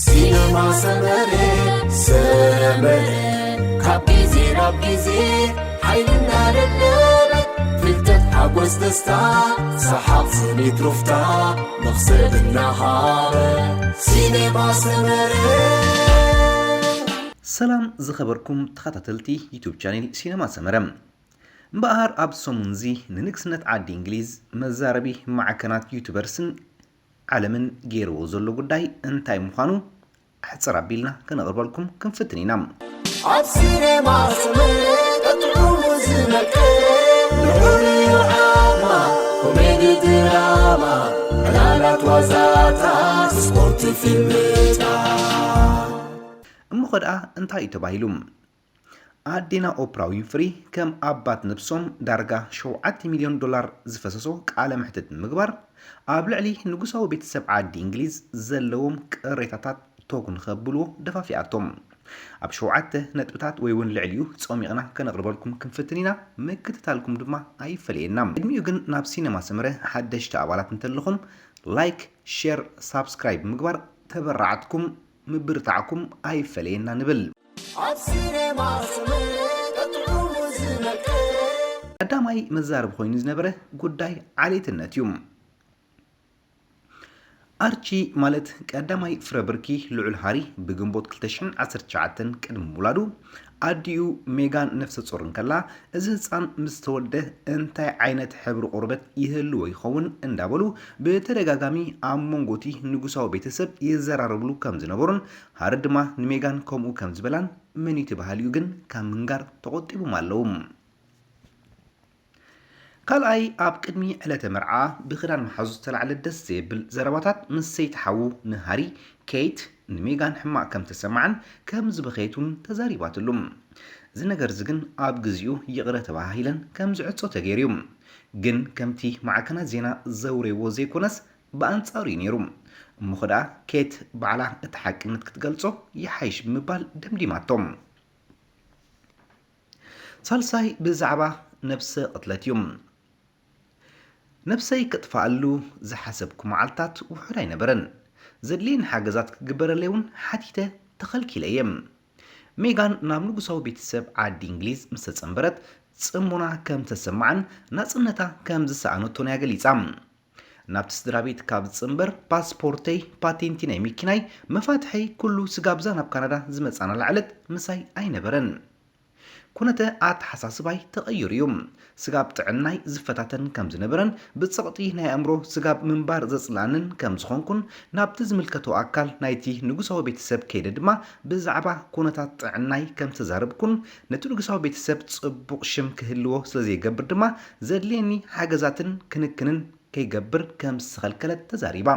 ሲነማ ሰመረ፣ ሰመረ፣ ካብ ግዜ ናብ ግዜ ሓይሊ እናደለበት፣ ፍልጠት፣ ሓጎስ፣ ደስታ፣ ሰሓቕ፣ ስኒት፣ ሩፍታ፣ መኽሰብ እናሃበ፣ ሲነማ ሰመረ። ሰላም ዝኸበርኩም ተኸታተልቲ ዩቱብ ቻኔል ሲነማ ሰመረ። እምበኣር ኣብ ሰሙንዚ ንንግስነት ዓዲ እንግሊዝ መዛረቢ ማዕከናት ዩቱበርስን ዓለምን ገይርዎ ዘሎ ጉዳይ እንታይ ምዃኑ ኣሕጽር ኣቢልና ከነቕርበልኩም ክንፍትን ኢና። ኣብ ሲኔማ ሰመረ ጥዑሙ ዝመቀ ንዑርዩ ዓማ ኮሜዲ ድራማ ዕላላት ዋዛታት ስፖርት ፊልምታት። እሞ ኸ ደኣ እንታይ እዩ ተባሂሉ? ኣዴና ኦፕራ ዊንፍሪ ከም ኣባት ነብሶም ዳርጋ ሸውዓተ ሚልዮን ዶላር ዝፈሰሶ ቃለ መሕትት ንምግባር ኣብ ልዕሊ ንጉሳዊ ቤተሰብ ዓዲ እንግሊዝ ዘለዎም ቅሬታታት ቶግ ንኸብልዎ ደፋፊኣቶም። ኣብ ሸውዓተ ነጥብታት ወይ እውን ልዕሊኡ ጸሚቕና ከነቕርበልኩም ክንፍትን ኢና። ምክትታልኩም ድማ ኣይፈለየና። ቅድሚኡ ግን ናብ ሲነማ ሰመረ ሓደሽቲ ኣባላት እንተለኹም ላይክ፣ ሼር፣ ሳብስክራይብ ምግባር ተበራዓትኩም ምብርታዕኩም ኣይፈለየና ንብል። ኣብ ሲኔማ ሰመረ ጥዑሙ ዝመቀ ቀዳማይ መዛረቢ ኮይኑ ዝነበረ ጉዳይ ዓሌትነት እዩ። ኣርቺ ማለት ቀዳማይ ፍረ ብርኪ ልዑል ሃሪ ብግንቦት ክልተ ሽሕን ዓሰርተ ትሽዓተን ቅድሚ ምውላዱ ኣዲኡ ሜጋን ነፍሰ ጾር እንከላ፣ እዚ ህጻን ምስ ተወልደ እንታይ ዓይነት ሕብሪ ቆርበት ይህልዎ ይኸውን እንዳበሉ ብተደጋጋሚ ኣብ መንጎ እቲ ንጉሳዊ ቤተሰብ ይዘራረብሉ ከም ዝነበሩን ሃሪ ድማ ንሜጋን ከምኡ ከም ዝበላን መን እዩ ተባሃሊኡ ግን ካብ ምንጋር ተቖጢቦም ኣለዉ። ካልኣይ፣ ኣብ ቅድሚ ዕለተ መርዓ ብኽዳን መሓዙ ዝተላዕለ ደስ ዘየብል ዘረባታት ምስ ሰይቲ ሓዉ ንሃሪ፣ ኬይት፣ ንሜጋን ሕማቕ ከም ተሰማዓን ከም ዝበኸየት እውን ተዛሪባትሉ። እዚ ነገር እዚ ግን ኣብ ግዚኡ ይቕረ ተባሃሂለን ከም ዝዕጾ ተገይሩ እዩ። ግን ከምቲ ማዕከናት ዜና ዘውረይዎ ዘይኮነስ ብኣንጻሩ እዩ ነይሩ። እሞ ኸ ደኣ ኬት ባዕላ እቲ ሓቅነት ክትገልጾ ይሓይሽ ብምባል ደምዲማቶም። ሳልሳይ ብዛዕባ ነብሰ ቅትለት እዩ። ነብሰይ ከጥፍኣሉ ዝሓሰብኩ መዓልታት ውሑድ ኣይነበረን። ዘድልየኒ ሓገዛት ክግበረለይ እውን ሓቲተ ተኸልኪለ እየ። ሜጋን ናብ ንጉሳዊ ቤተሰብ ዓዲ እንግሊዝ ምስ ተጸንበረት ጽሞና ከም ተሰማዓን ናጽነታ ከም ዝሰኣነቶን እያ ገሊጻ። ናብቲ ስድራ ቤት ካብ ዝጽንበር ፓስፖርተይ፣ ፓቴንቲ ናይ መኪናይ፣ መፋትሐይ፣ ኩሉ ስጋብ እዛ ናብ ካናዳ ዝመጻናላ ዕለት ምሳይ ኣይነበረን። ኩነተ ኣተሓሳስባይ ተቐይሩ እዩ። ስጋብ ጥዕናይ ዝፈታተን ከም ዝነበረን ብጸቕጢ ናይ ኣእምሮ ስጋብ ምንባር ዘጽልኣንን ከም ዝኾንኩን ናብቲ ዝምልከቶ ኣካል ናይቲ ንጉሳዊ ቤተሰብ ከይደ ድማ ብዛዕባ ኩነታት ጥዕናይ ከም ዝተዛረብኩን ነቲ ንጉሳዊ ቤተሰብ ጽቡቕ ሽም ክህልዎ ስለ ዘይገብር ድማ ዘድልየኒ ሓገዛትን ክንክንን ከይገብር ከም ዝተኸልከለት ተዛሪባ።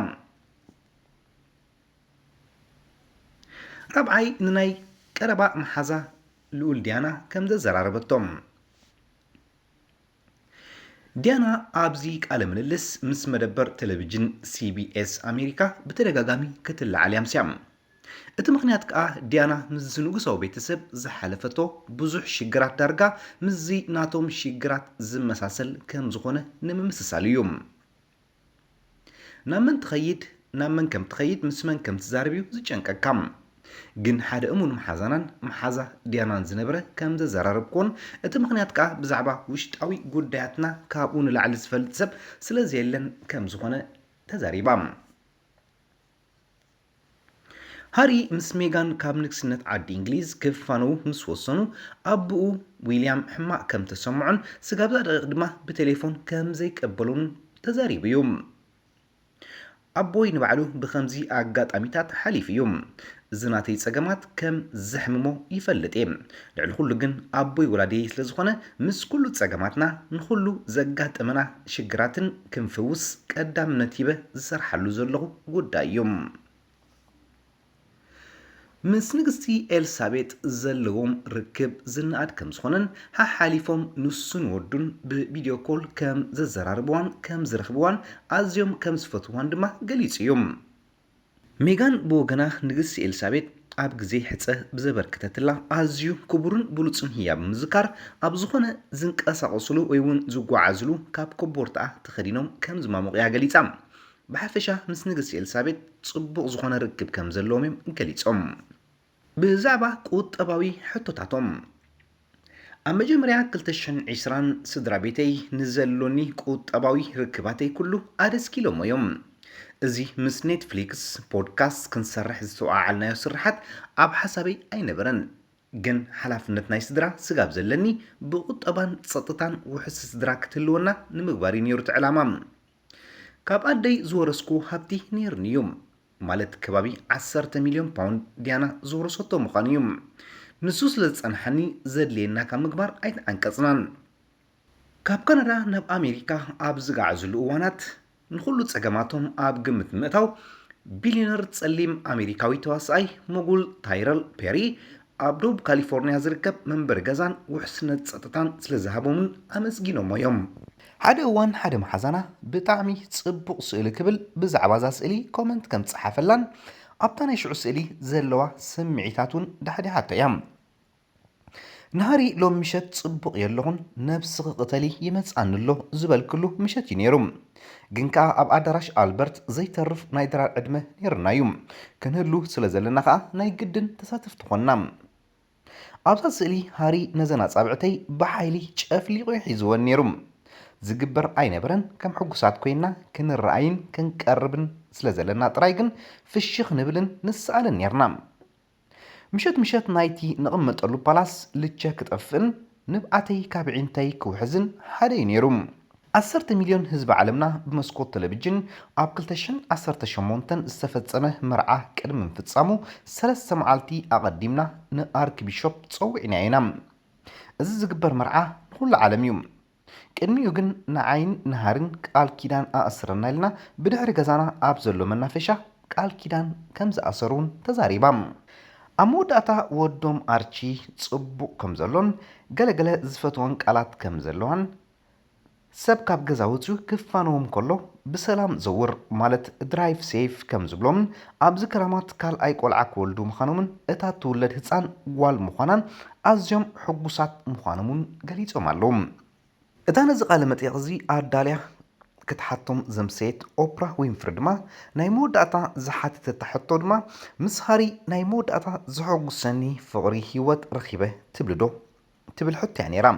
ራብዓይ ንናይ ቀረባ መሓዛ ልኡል ዲያና ከም ዘዘራረበቶም። ዲያና ኣብዚ ቃለ ምልልስ ምስ መደበር ቴሌቪዥን ሲ ቢ ኤስ ኣሜሪካ ብተደጋጋሚ ክትለዓል እያ ኣምስያ። እቲ ምኽንያት ከኣ ዲያና ምስዚ ንጉሳዊ ቤተሰብ ዝሓለፈቶ ብዙሕ ሽግራት ዳርጋ ምስዚ ናቶም ሽግራት ዝመሳሰል ከም ዝኾነ ንምምስሳል እዩ። ናብ መን ትኸይድ፣ ናብ መን ከም ትኸይድ፣ ምስ መን ከም ትዛረብ እዩ ዝጨንቀካ። ግን ሓደ እሙን መሓዛናን መሓዛ ዲያናን ዝነበረ ከም ዘዘራረብኩዎን እቲ ምኽንያት ከኣ ብዛዕባ ውሽጣዊ ጉዳያትና ካብኡ ንላዕሊ ዝፈልጥ ሰብ ስለ ዘየለን ከም ዝኾነ ተዛሪባ። ሃሪ ምስ ሜጋን ካብ ንግስነት ዓዲ እንግሊዝ ክፋነዉ ምስ ወሰኑ ኣቦኡ ዊልያም ሕማቕ ከም ተሰምዖን ስጋብ እዛ ደቂቕ ድማ ብቴሌፎን ከም ዘይቀበሉን ተዛሪቡ እዩ። ኣቦይ ንባዕሉ ብኸምዚ ኣጋጣሚታት ሓሊፉ እዩ። እዚ ናተይ ጸገማት ከም ዘሕምሞ ይፈልጥ እየ። ልዕሊ ኩሉ ግን ኣቦይ ወላዲየይ ስለ ዝኾነ ምስ ኩሉ ጸገማትና ንኹሉ ዘጋጠመና ሽግራትን ክንፍውስ ቀዳምነት ሂበ ዝሰርሓሉ ዘለኹ ጉዳይ እዩ። ምስ ንግስቲ ኤልሳቤጥ ዘለዎም ርክብ ዝነኣድ ከም ዝኾነን ሓሓሊፎም ንሱን ወዱን ብቪድዮ ኮል ከም ዘዘራርብዋን ከም ዝረኽብዋን ኣዝዮም ከም ዝፈትዋን ድማ ገሊጹ እዩ። ሜጋን ብወገና ንግስቲ ኤልሳቤጥ ኣብ ግዜ ሕጸ ብዘበርከተትላ ኣዝዩ ክቡርን ብሉጽን ህያብ ብምዝካር ኣብ ዝኾነ ዝንቀሳቐስሉ ወይ እውን ዝጓዓዝሉ ካብ ኮቦርታኣ ተኸዲኖም ከም ዝማሞቑ እያ ገሊጻ። ብሓፈሻ ምስ ንግስቲ ኤልሳቤጥ ጽቡቕ ዝኾነ ርክብ ከም ዘለዎም እዮም ገሊጾም። ብዛዕባ ቁጠባዊ ሕቶታቶም፣ ኣብ መጀመርያ ክልተ ሽሕን ዕስራን ስድራ ቤተይ ንዘሎኒ ቁጠባዊ ርክባተይ ኩሉ ኣደስኪሎሞ እዮም። እዚ ምስ ኔትፍሊክስ ፖድካስት ክንሰርሕ ዝተወዓዓልናዮ ስርሓት ኣብ ሓሳበይ ኣይነበረን። ግን ሓላፍነት ናይ ስድራ ስጋብ ዘለኒ ብቁጠባን ጸጥታን ውሕስ ስድራ ክትህልወና ንምግባር እዩ ነይሩ እቲ ዕላማ። ካብ ኣደይ ዝወረስኩ ሃብቲ ነይርኒ እዩ። ማለት ከባቢ ዓሰርተ ሚልዮን ፓውንድ ዲያና ዝወረሰቶ ምዃኑ እዩ። ንሱ ስለ ዝጸንሓኒ ዘድልየና ካብ ምግባር ኣይተዓንቀጽናን። ካብ ካናዳ ናብ ኣሜሪካ ኣብ ዝገዓዝሉ እዋናት ንኹሉ ጸገማቶም ኣብ ግምት ምእታው ቢልዮነር ጸሊም ኣሜሪካዊ ተዋሳኣይ ሞጉል ታይረል ፔሪ ኣብ ደቡብ ካሊፎርኒያ ዝርከብ መንበሪ ገዛን ውሕስነት ጸጥታን ስለ ዝሃቦምን ኣመስጊኖሞ እዮም። ሓደ እዋን ሓደ መሓዛና ብጣዕሚ ጽቡቕ ስእሊ ክብል ብዛዕባ እዛ ስእሊ ኮመንት ከም ጸሓፈላን ኣብታ ናይ ሽዑ ስእሊ ዘለዋ ስምዒታት እውን ዳሕዲሓቶ እያ። ንሃሪ ሎም ምሸት ጽቡቕ የለኹን፣ ነብስኺ ቅተሊ ይመጽኣኒ ኣሎ ዝበልክሉ ምሸት እዩ ነይሩ። ግን ከኣ ኣብ ኣዳራሽ ኣልበርት ዘይተርፍ ናይ ድራር ዕድመ ነይርና እዩ። ክንህሉ ስለ ዘለና ከኣ ናይ ግድን ተሳተፍቲ ኾንና። ኣብዛ ስእሊ ሃሪ ነዘን ኣጻብዕተይ ብሓይሊ ጨፍሊቑ እዩ ሒዝወን ነይሩ። ዝግበር ኣይነበረን። ከም ሕጉሳት ኮይና ክንረኣይን ክንቀርብን ስለ ዘለና ጥራይ ግን ፍሽኽ ንብልን ንስኣልን ነይርና። ምሸት ምሸት ናይቲ ንቕመጠሉ ፓላስ ልቸ ክጠፍእን ንብዓተይ ካብ ዒንተይ ክውሕዝን ሓደ እዩ ነይሩ። ዓሰርተ ሚልዮን ህዝቢ ዓለምና ብመስኮት ቴሌቪዥን ኣብ ክልተ ሽሕን ዓሰርተ ሸሞንተን ዝተፈጸመ መርዓ ቅድሚ ምፍጻሙ ሰለስተ መዓልቲ ኣቐዲምና ንኣርክቢሾፕ ጸዊዕናዮ ኢና። እዚ ዝግበር መርዓ ንኹሉ ዓለም እዩ። ቅድሚኡ ግን ንዓይን ንሃርን ቃል ኪዳን ኣእስረና ኢልና ብድሕሪ ገዛና ኣብ ዘሎ መናፈሻ ቃል ኪዳን ከም ዝኣሰሩ እውን ተዛሪባ። ኣብ መወዳእታ ወዶም ኣርቺ ጽቡቕ ከም ዘሎን ገለገለ ዝፈትወን ቃላት ከም ዘለዋን ሰብ ካብ ገዛ ወጺኡ ክፋነዎም ከሎ ብሰላም ዘውር ማለት ድራይቭ ሴፍ ከም ዝብሎምን ኣብዚ ክራማት ካልኣይ ቆልዓ ክወልዱ ምዃኖምን እታ ትውለድ ህጻን ጓል ምዃናን ኣዝዮም ሕጉሳት ምዃኖምን ገሊጾም ኣለዉ። እታ ነዚ ቃለ መጠይቕ እዚ ኣዳልያ ክትሓቶም ዘምሰየት ኦፕራ ዊንፍሪ ድማ ናይ መወዳእታ ዝሓተተታ ሕቶ ድማ ምስ ሃሪ ናይ መወዳእታ ዘሐጉሰኒ ፍቕሪ ህይወት ረኺበ ትብልዶ ትብል ሕቶ እያ ነይራ።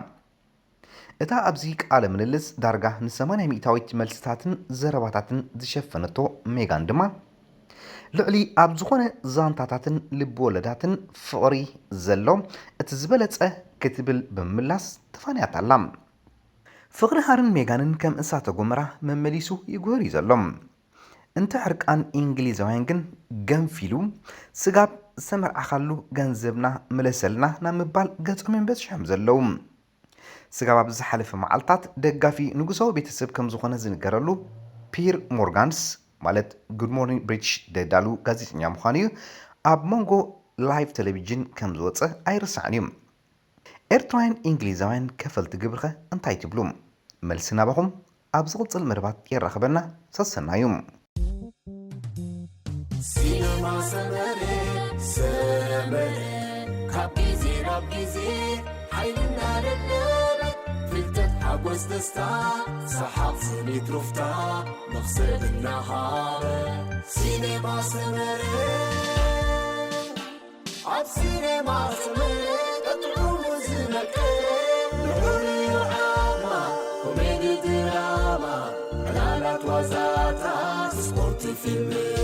እታ ኣብዚ ቃለ ምልልስ ዳርጋ ንሰማንያ ሚእታዊት መልስታትን ዘረባታትን ዝሸፈነቶ ሜጋን ድማ ልዕሊ ኣብ ዝኾነ ዛንታታትን ልብወለዳትን ፍቕሪ ዘሎ እቲ ዝበለጸ ክትብል ብምምላስ ተፋንያታ ኣላ። ፍቕሪ ሃርን ሜጋንን ከም እሳተ ጎመራ መመሊሱ ይጉህር እዩ ዘሎ። እንተ ሕርቃን እንግሊዛውያን ግን ገንፊሉ ስጋብ ዝተመርዓኻሉ ገንዘብና ምለሰልና ናብ ምባል ገጾም እዮም በጺሖም ዘለዉ። ስጋብ ኣብ ዝሓለፈ መዓልታት ደጋፊ ንጉሳዊ ቤተሰብ ከም ዝኾነ ዝንገረሉ ፒር ሞርጋንስ ማለት ጉድ ሞርኒንግ ብሪቲሽ ደዳሉ ጋዜጠኛ ምዃኑ እዩ ኣብ መንጎ ላይቭ ቴሌቪዥን ከም ዝወፀ ኣይርሳዕን እዩ። ኤርትራውያን እንግሊዛውያን ከፈልቲ ግብርኸ እንታይ ትብሉ? መልሲ ናባኹም ኣብ ዝቕፅል መደባት የራኽበና። ሰሰናዩ። ሲነማ ሰመረ ሰመረ ካብ ግዜ ናብ ግዜ ሓይልና ደለበ ፍልጠት ሓጎስ ደስታ ሰሓቕ ስኒት ሩፍታ መኽሰብ እናሃበ ሲኔማ ሰመረ ኣብ ሲኔማ ሰመረ ቀጥዑሙ ዝመቀ ንዑ ዓማ ኮሜዲ ድራማ ዕላላት ዋዛታት ስፖርት ፊልም